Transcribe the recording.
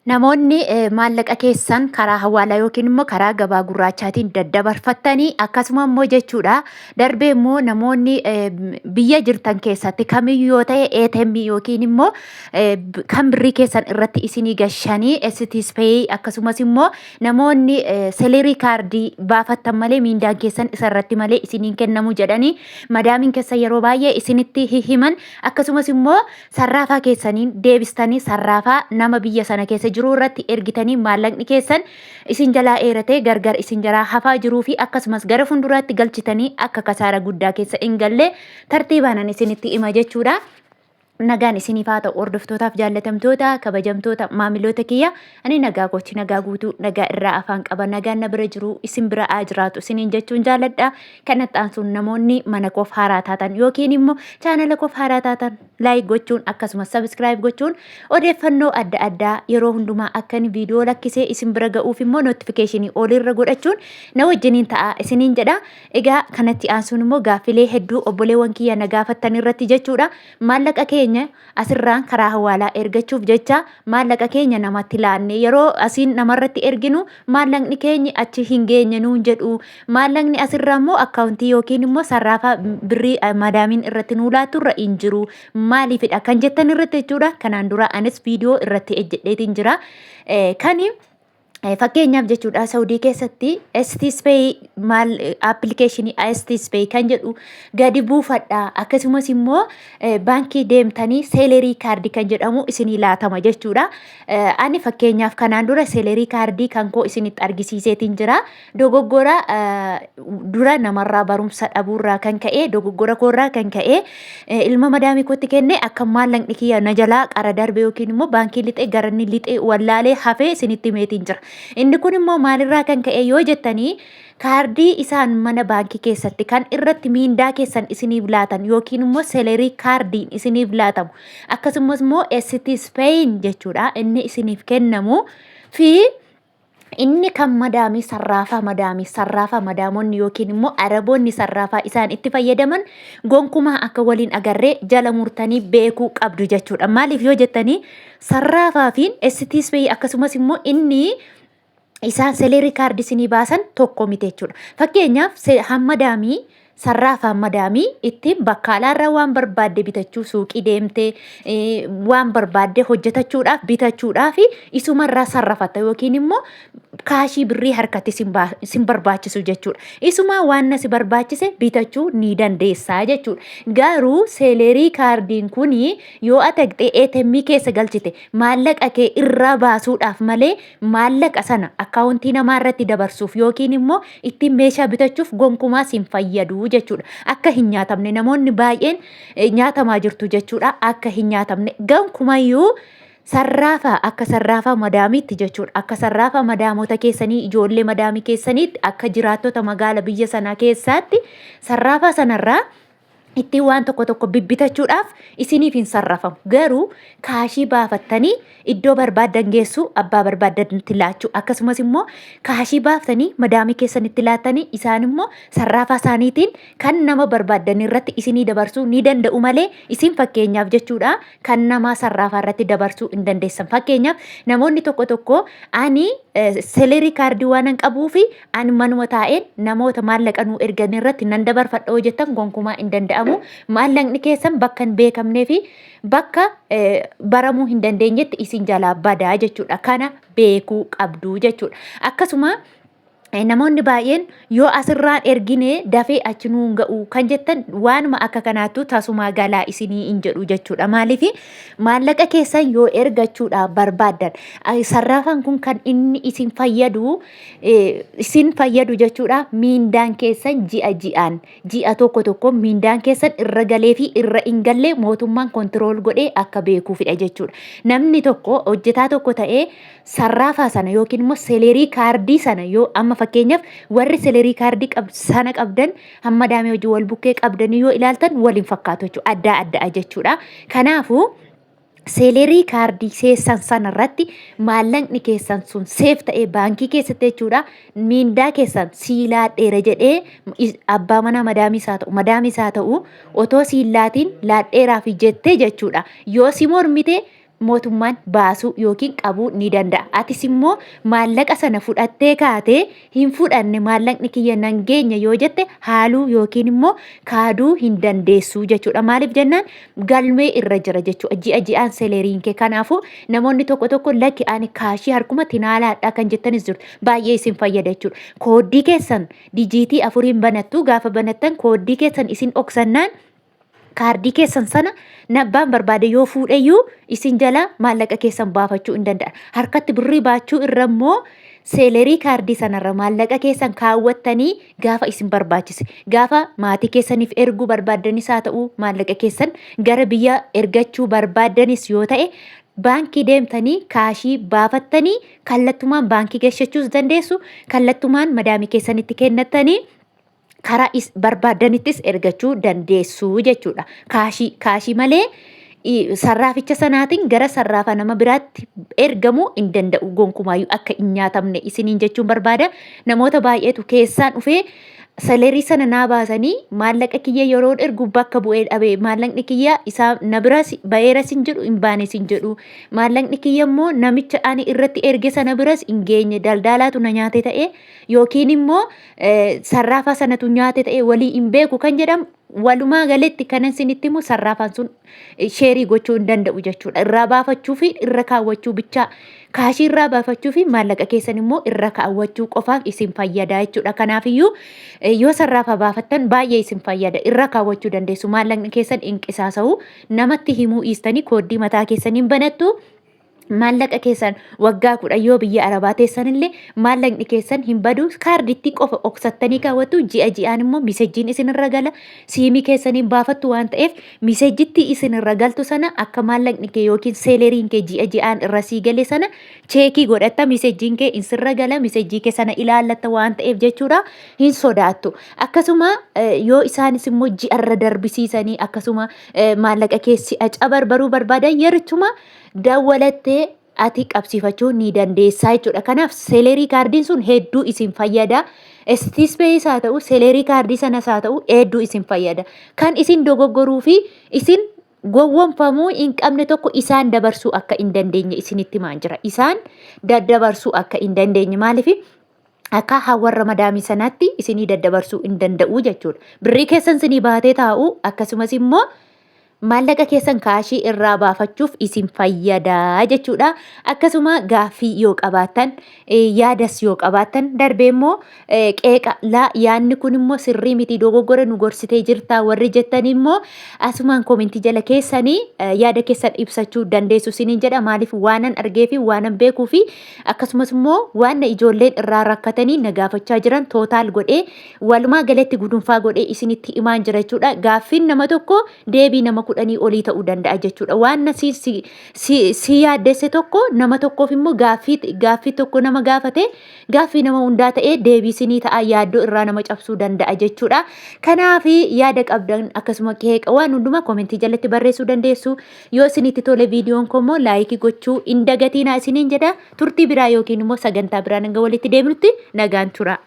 Namoonni maallaqa keessan karaa hawaalaa yookiin immoo karaa gabaa gurraachaatiin daddabarfattanii, akkasuma immoo jechuudha, darbee immoo namoonni biyya jirtan keessatti kamiyyuu yoo ta'e, ATM yookiin immoo kan birrii keessan irratti isinii gashanii STSpay, akkasumas immoo namoonni salary card baafattan malee miindaan keessan isa irratti malee isiniin kennamu jedhanii madaamiin keessa yeroo baay'ee isinitti himan, akkasumas immoo sarraafaa keessaniin deebistanii sarraafaa nama biyya sana keessa jiru irratti ergitanii maallaqni keessan isin jalaa eeratee gargar isin jalaa hafaa jiruu fi akkasumas gara fuulduraatti galchitanii akka kasaara guddaa keessa hin galle tartiibaanan isinitti hima jechuudha. Nagaan isiniif haa ta'u, hordoftootaaf jaallatamtoota, kabajamtoota maamiloota kiyya. Ani nagaa kooti, nagaa guutuu, nagaa irraa afaan qaba. Nagaan na bira jiru isin bira haa jiraatu isiniin jechuun jaaladha. Kanatti aansuun namoonni mana koof haaraa taatan yookiin immoo chaanala koof haaraa taatan like gochuun, akkasumas subscribe gochuun, odeeffannoo adda addaa yeroo hundumaa akka inni viidiyoo lakkisee isin bira ga'uuf immoo notification olirra godhachuun na wajjiniin ta'a isiniin jedha. Egaa kanatti aansuun immoo gaaffilee hedduu obboleewwan kiyya na gaafattan irratti jechuudha. Maallaqa keenya asirraan karaa hawaalaa ergachuuf jecha maallaqa keenya namatti laanne, yeroo asiin namarratti erginu maallaqni keenya achi hin geenye nuun jedhu. Maallaqni asirraa immoo akkaawuntii yookiin immoo sarraafaa birrii madaamiin irratti nuu laattu irra hin jiru. Maaliifidha kan jettan irratti jechuudha. Kanaan dura anis viidiyoo irratti ejjedheetiin jira. Kani fakkeenyaaf jechuudha, Saudii keessatti STSpay maal application STSpay kan jedhu gadi buufadha. Akkasumas immoo baankii deemtanii salary card kan jedhamu isinii laatama jechuudha. Ani fakkeenyaaf kanaan dura salary card kan koo isinitti argisiiseetiin jira. Dogoggora dura namarraa barumsa dhabuurraa kan ka'e, dogoggora koorraa kan ka'e, ilma madaamii kootti kenne akka maallaqni kiyya na jalaa qara darbe yookiin immoo baankii lixee gara inni lixee wallaalee hafee isinitti himeetiin jira. Inni kun immoo maalirraa kan ka'e yoo jettanii, kaardii isaan mana baankii keessatti kan irratti miindaa keessan isiniif laatan yookiin immoo salary cardiin isiniif laatamu, akkasumas immoo ST Spain jechuudha inni isiniif kennamu fi inni kan madaamii sarraafaa madaamii sarraafaa madaamonni yookiin immoo araboonni sarraafaa isaan itti fayyadaman gonkumaa akka waliin agarree jala murtanii beekuu qabdu jechuudha. Maaliif yoo jettanii, sarraafaa fi STSpay akkasumas immoo inni isaan salary card isinii baasan tokko miti jechuudha. Fakkeenyaaf hamma daamii sarraafaa madaamii ittiin bakkaalaarraa waan barbaadde bitachuu, suuqii deemtee waan barbaadde hojjetachuudhaaf, bitachuudhaaf isumarraa sarrafatta yookiin immoo kaashii birrii harkatti sin barbaachisu jechuudha. Isumaa waan na si barbaachise bitachuu ni dandeessaa jechuudha. Garuu salary cardiin kuni yoo ati ATM keessa galchite maallaqa kee irraa baasuudhaaf malee maallaqa sana akkaawuntii namaa irratti dabarsuuf yookiin immoo ittiin meeshaa bitachuuf gonkumaa sin fayyadu jechuudha. Akka hin nyaatamne, namoonni baay'een nyaatamaa jirtu jechuudha. Akka hin nyaatamne, gonkumayyuu sarraafaa akka sarraafaa madaamiitti jechuudha. Akka sarraafaa madaamota keessanii, ijoollee madaamii keessaniitti, akka jiraattota magaala biyya sanaa keessaatti sarraafaa sanarraa ittiin waan tokko tokko bibbitachuudhaaf isiniif hin sarrafamu. Garuu kaashii baafattanii iddoo barbaaddan geessuu, abbaa barbaadanitti laachuu, akkasumas immoo kaashii baaftanii madaamii keessanitti laattanii isaan immoo sarraafaa isaaniitiin kan nama barbaaddan irratti isinii dabarsuu ni danda'u malee isin fakkeenyaaf jechuudha kan nama sarraafaa irratti dabarsuu hin dandeessan. Fakkeenyaaf namoonni tokko tokko ani salary card waan hin qabuu fi ani manuma taa'een namoota maallaqa nuu ergan irratti nan dabarfadha yoo jettan, gonkumaa hin danda'amu. Maallaqni keessan bakka hin beekamnee fi bakka baramuu hin dandeenyetti isin jalaa badaa jechuudha. Kana beekuu qabdu jechuudha. Akkasuma namoonni baay'een yoo asirraan ergine dafee achi nuun ga'u kan jettan, waanuma akka kanaattu tasumaa galaa isinii hin jedhu jechuudha. Maaliif, maallaqa keessan yoo ergachuudhaaf barbaaddan sarraafaan kun kan inni isin fayyadu jechuudha. Miindaan keessan ji'a ji'aan, ji'a tokko tokko miindaan keessan irra galee fi irra hin galle mootummaan control godhee akka beekuufidha jechuudha. Namni tokko hojjetaa tokko ta'ee sarraafaa sana yookiin immoo salary card sana yoo amma fakkeenyaaf warri salary card sana qabdan hamma daamee hojii wal bukkee qabdanii yoo ilaaltan waliin fakkaatu jechuudha. Adda addaa jechuudha. Kanaafuu salary card keessan sana irratti maallaqni keessan sun safe ta'ee baankii keessatti jechuudha. Miindaa keessan sii laadheera jedhee abbaa mana madaamii isaa ta'u, madaamii isaa ta'u, otoo siin laatiin laadheeraa fi jettee jechuudha. Yoo si mormite mootummaan baasuu yookiin qabuu ni danda'a. Atis immoo maallaqa sana fudhattee kaatee hin fudhanne maallaqni kiyya nan geenye yoo jette haaluu yookiin immoo kaaduu hin dandeessu jechuudha. Maaliif jennaan galmee irra jira jechuudha. Ji'a ji'aan seleriin kee kanaafuu namoonni tokko tokko lakki ani kaashii harkuma tinaalaadha kan jettanis jiru. Baay'ee isin fayyada jechuudha. Kooddii keessan dijiitii afuriin banattu gaafa banattan kooddii keessan isin dhoksannaan kaardii keessan sana nabbaan barbaade yoo fuudheyyuu isin jala maallaqa keessan baafachuu hin danda'a. Harkatti birrii baachuu irra immoo seelerii kaardii sanarra maallaqa keessan kaawwattanii gaafa isin barbaachise gaafa maatii keessaniif erguu barbaaddanis haa ta'u maallaqa keessan gara biyya ergachuu barbaaddanis yoo ta'e baankii deemtanii kaashii baafattanii kallattumaan baankii gashachuus dandeessu kallattumaan madaamii keessanitti kennattanii karaa is barbaaddanittis ergachuu dandeessu jechuudha. Kaashii kaashii malee sarraaficha sanaatiin gara sarraafa nama biraatti ergamuu hin danda'u gonkumaayyuu akka hin nyaatamne isiniin jechuun barbaada. Namoota baay'eetu keessaan dhufee salerii sana naa baasanii maallaqa kiyya yeroon ergu bakka bu'ee dhabe maallaqni kiyya isaa na biras ba'eeras hin jedhu hin baanes hin jedhu maallaqni kiyya immoo namicha ani irratti erge sana biras hin geenye daldaalaatu na nyaate ta'e yookiin immoo sarraafaa sanatu nyaate ta'e walii hin beeku kan jedhamu walumaa galatti kanan isinitti himu sarraafaan sun sheerii gochuu hin danda'u jechuudha. Irraa baafachuu fi irra kaawwachuu bichaa kaashii irraa baafachuu fi maallaqa keessan immoo irra kaawwachuu qofaaf isin fayyada jechuudha. Kanaafiyyuu yoo sarraafa baafattan baay'ee isin fayyada. Irra kaawwachuu dandeessu. Maallaqni keessan hin qisaasa'u. Namatti himuu dhiistanii kooddii mataa keessaniin banattu. Maallaqa keessan waggaa 10 yoo biyya arabaa teessan illee maallaqni keessan hin badu. Kaarditti qofa dhoksattanii kaawwattu. Ji'a ji'aan immoo misejjiin isinirra gala. Siimii keessaniin baafattu waan ta'eef misejjitti isinirra galtu sana akka maallaqni kee yookiin seeleriin kee ji'a ji'aan irra sii gale sana cheekii godhatta. Misejjiin kee insirra gala. Misejjii kee sana ilaallatta waan ta'eef jechuudha hin sodaattu. Akkasuma yoo isaanis immoo ji'arra darbisiisanii akkasuma maallaqa kee si'a cabarbaruu barbaadan yerichuma dawwalattee ati qabsiifachuu ni dandeessaa jechuudha. Kanaaf selerii kaardiin sun hedduu isin fayyada. Istispeeyis haa ta'u selerii kaardii sanas haa ta'u hedduu isin fayyada. Kan isin dogoggoruu fi isin gowwomfamuu hin qabne tokko isaan dabarsuu akka hin dandeenye isinitti himaan jira. Isaan daddabarsuu akka hin dandeenye maaliif akka warra madaamii sanaatti isinii daddabarsuu hin danda'u jechuudha. Birrii keessan isinii baatee taa'u akkasumas immoo maallaqa keessan kaashii irraa baafachuuf isin fayyada jechuudha. Akkasuma gaaffii yoo qabaattan yaadas yoo qabaattan darbee immoo qeeqa laa yaadni kun immoo sirrii miti dogoggora nu gorsitee jirtaa warri jettan immoo asumaan koomentii jala keessanii yaada keessan ibsachuu dandeessu isiniin jedha. Maaliif waanan argee fi waanan beekuu fi akkasumas immoo waan ijoolleen irraa rakkatanii na gaafachaa jiran tootaal godhee walumaa galatti gudunfaa godhee isinitti himaan jira jechuudha. Gaaffiin nama tokko deebii nama kudhanii olii ta'uu danda'a jechuudha. Waan si, si, si, si yaaddesse tokko nama tokkoof immoo gaaffii gaaffii tokko nama gaafate gaaffii nama hundaa ta'ee deebii sinii ta'a yaaddoo irraa nama cabsuu danda'a jechuudha. Kanaaf yaada qabdan akkasuma qeeqa waan hundumaa komentii jalatti barreessuu dandeessu. Yoo isinitti tole viidiyoon koo immoo laayikii gochuu hin dagatiinaa isiniin jedha. Turtii biraa yookiin immoo sagantaa biraan hanga walitti deebinutti nagaan tura.